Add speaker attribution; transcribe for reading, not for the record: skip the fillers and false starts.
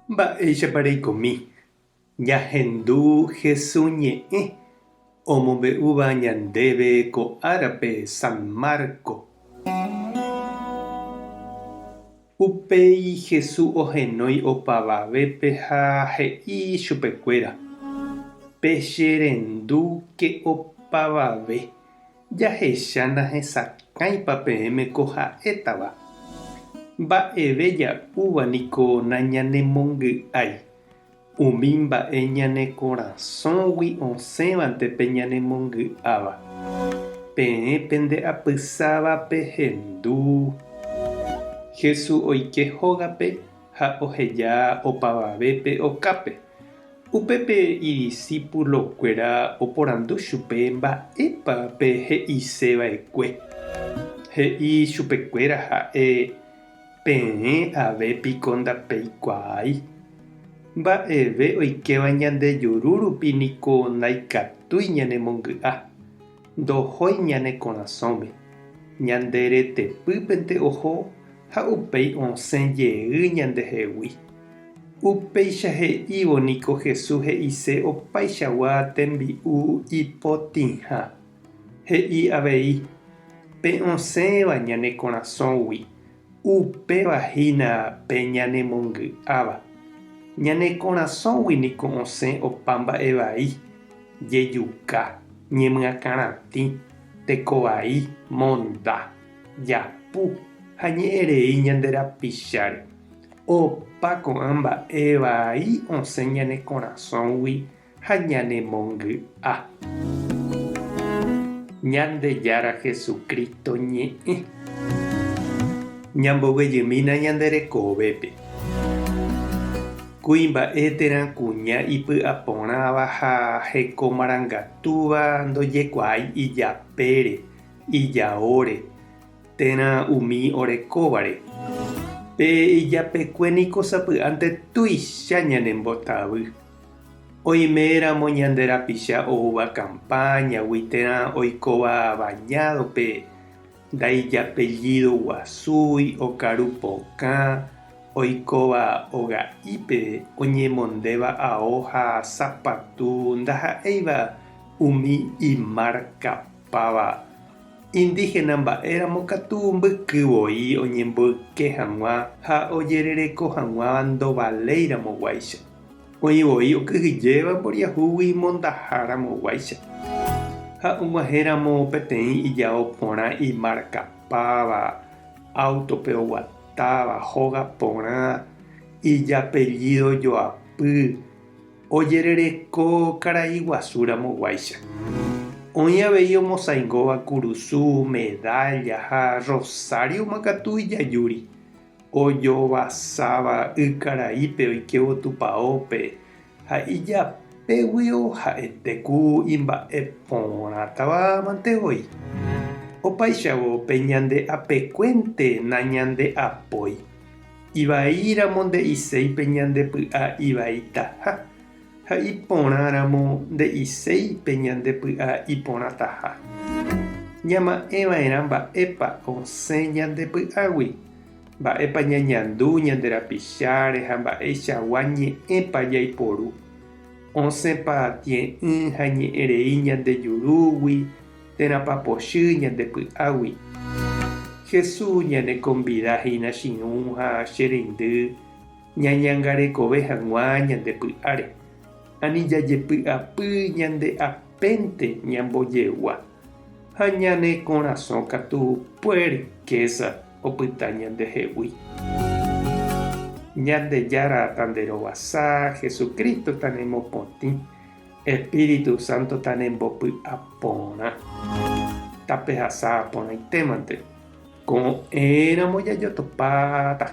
Speaker 1: Mba'éichapa reikomi ñahendu Hesu ñe'ẽ omombe'úva ñandéve ko árape San Marco? Upéi Hesu ohenói opavavépe ha he'i chupekuéra, Pecherendúke opavave. Jahecha nahesakãipa peẽme ko ha'étava. Mba'eve ja'úva niko nañanemongy'ái. Umi mba'e ñane korasõgui osẽvante pe ñanemongy'áva. Peẽ pende apysáva pehendu. Jesús oike hógape ha oheja opavavépe okápe. Upépe idisípulokuéra oporandu chupe mba'épa pe he'ise va'ekue. He'i chupekuéra ha'e, Peẽ ave piko ndapeikuaái? Mba'eve oikéva ñande juru rupi niko ndaikatúi ñanemongy'a, ndohói ñane korasõme, ñande retepýpente oho ha upéi osẽ jey ñandehegui. Upéicha he'ívo niko Jesús he'ise opaichagua tembi'u ipotĩha. He'i avei, Pe osẽva ñane korasõgui, upéva hína pe ñanemongy'áva. Ñane korasõgui niko osẽ opa mba'e vai, jejuka, ñemyakãratĩ, tekovai, monda, japu ha ñe'ẽrei ñande rapicháre. Opa ko'ã mba'e vai osẽ ñane korasõgui ha ñanemongy'a. Ñandejára Jesucristo ñe'ẽ. Ñamboguejymína ñande rekovépe. Kuimba'e térã kuña ipy'aporãva ha hekomarangatúva ndojekuaái ijapére, ijaóre, térã umi orekóvare. Pe ijapekue niko sapy'ánte tuicha ñanembotavy. Oiméramo ñande rapicha oúva kampáñagui térã oikóva bañádope, ndaijapellído guasúi, okaru pokã, oikóva oga'ípe, oñemondéva ao ha sapatu ndaha'éiva umi imarkapáva. Indígena mba'éramo katu mbyky voi oñemboyke hag̃ua ha ojerereko hag̃ua ndovaléiramoguáicha. Oĩ voi okyhyjéva mboriahúgui mondaharamoguáicha. Ha og̃uahẽramo peteĩ ijao porã imarkapáva, áutope oguatáva, hóga porã, ijapellído joapy, Ojerereko karai guasu ramoguáicha. Oĩ avei omosaingóva kurusu, medálla ha rrosárioma katu ijajúri, ojovasáva ykaraípe oikévo tupaópe ha ijapéguio ha'ete ku imba'e porãtava mante voi. Opáichavo pe ñande apekuénte nañande'apói. Ivaíramo nde'iséi pe ñande py'a ivaitaha, ha iporãramo nde'iséi pe ñande py'a iporãtaha. Ñama'ẽva'erã mba'épa osẽ ñande py'águi, mba'épa ñañandu ñande rapicháre ha mba'eichagua ñe'ẽpa jaiporu. Osẽpa tie'ỹ ha ñe'ẽ rei ñande jurúgui térãpa pochy ñande py'águi. Jesús ñanekonvida hína chi'ũ ha che reindy ñañangarekove hag̃ua ñande py'áre. Ani jajepy'apy ñande apénte ñambojegua, ha ñane korasõ katu puerkésa opyta ñandehegui. Ñandejára tanderovasa, Jesucristo tanemopotĩ. Espíritu Santo tanembopy'a porã. Tapehasa porãitémante. Ko'ẽramo jajotopáta.